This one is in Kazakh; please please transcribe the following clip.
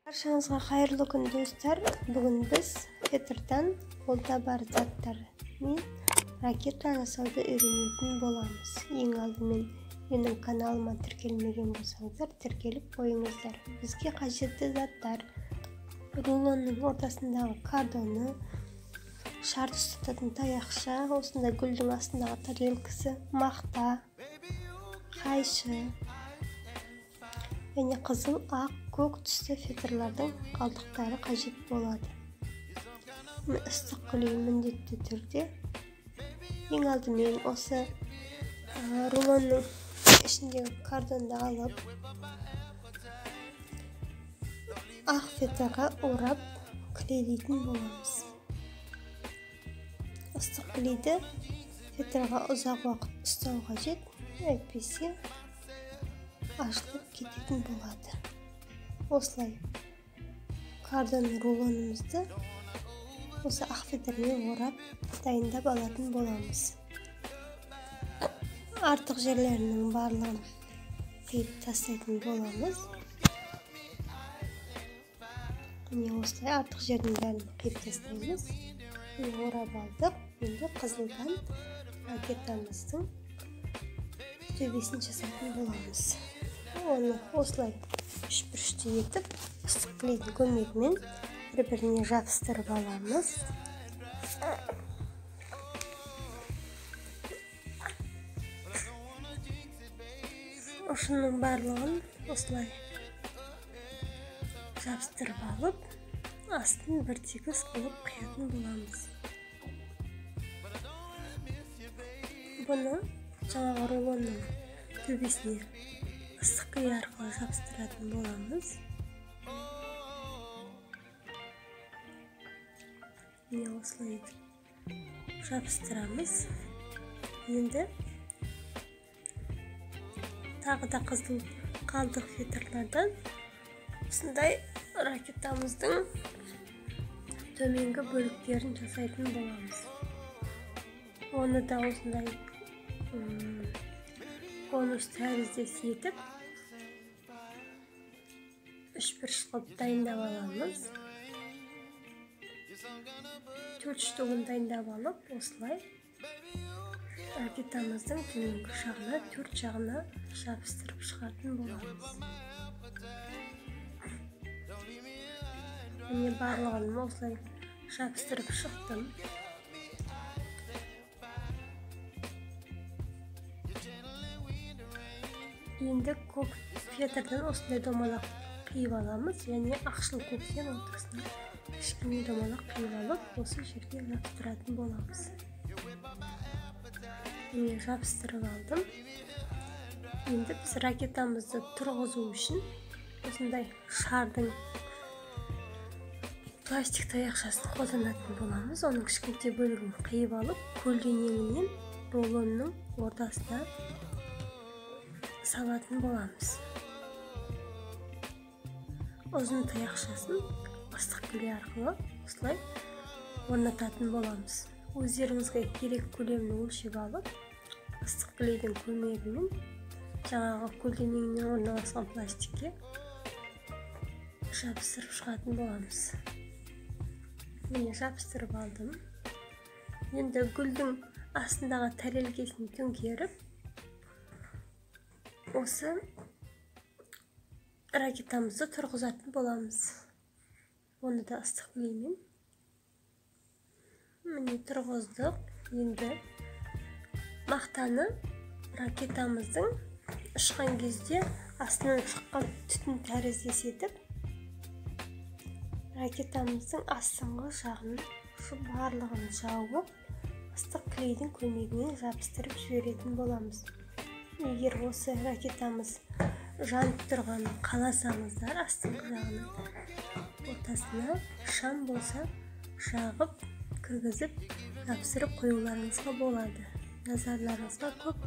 Баршаңызға қайырлы күн, достар. Бүгін біз фетрдан қолда бар заттармен ракета жасауды үйренетін боламыз. Ең алдымен менің каналыма тіркелмеген болсаңыздар, тіркеліп қойыңыздар. Бізге қажетті заттар: рулонның ортасындағы картоны, шарды ұстататын таяқша, осындай гүлдің астындағы тарелкасы, мақта, қайшы және қызыл, ақ, көк түсті фетрлардың қалдықтары қажет болады. Ыстық клей міндетті түрде. Ең алдымен осы рулонның ішіндегі картонды алып, ақ фетрға орап клейлейтін боламыз. Ыстық клейді фетрға ұзақ уақыт ұстау қажет, әйтпесе ашылып кететін болады. Осылай картон рулонымызды осы ақ фетрмен орап дайындап алатын боламыз. Артық жерлерінің барлығын қиып тастайтын боламыз. Міне, осылай артық жердің бәрін қиып тастаймыз. Міне, орап алдық. Енді қызылдан ракетамыздың төбесін жасайтын боламыз. Оны осылай үшбұрышты етіп, ыстық клейдің көмегімен бір-біріне жабыстырып аламыз. Ұшының барлығын осылай жабыстырып алып, астын бір тегіс қылып қиятын боламыз. Бұны жаңағы рулонның төбесіне ыстық клей арқылы жабыстыратын боламыз. Міне, осылай етіп жабыстырамыз. Енді тағы да қызыл қалдық фетрлардан осындай ракетамыздың төменгі бөліктерін жасайтын боламыз. Оны да осындай конус тәріздес етіп үшбұрыш қылып дайындап аламыз. 4 штугін дайындап алып, осылай ракетамыздың төменгі жағына, 4 жағына жабыстырып шығатын боламыз. Міне, барлығын осылай жабыстырып шықтым. Енді көк фетрден осындай домалақ қиып аламыз және ақшыл көктен ортасына кішкене домалақ қиып алып, осы жерге жабыстыратын боламыз. Міне, жабыстырып алдым. Енді біз ракетамызды тұрғызу үшін осындай шардың пластик таяқшасын қолданатын боламыз. Оның кішкентай бөлігін қиып алып, көлденеңінен рулонның ортасына салатын боламыз. Ұзын таяқшасын ыстық клей арқылы осылай орнататын боламыз. Өздеріңізге керек көлемін өлшеп алып, ыстық клейдің көмегімен жаңағы көлденеңінен орналасқан пластикке жабыстырып шығатын боламыз. Міне, жабыстырып алдым. Енді гүлдің астындағы тәрелкесін төңкеріп, осы ракетамызды тұрғызатын боламыз. Оны да ыстық клеймен міне тұрғыздық. Енді мақтаны ракетамыздың ұшқан кезде астынан шыққан түтін тәріздес етіп, ракетамыздың астыңғы жағын барлығын жауып, ыстық клейдің көмегімен жабыстырып жіберетін боламыз. Егер осы ракетамыз жанып тұрғанын қаласаңыздар, астыңғы жағының ортасына шам болса жағып, кіргізіп, жабыстырып қоюларыңызға болады. Назарларыңызға көп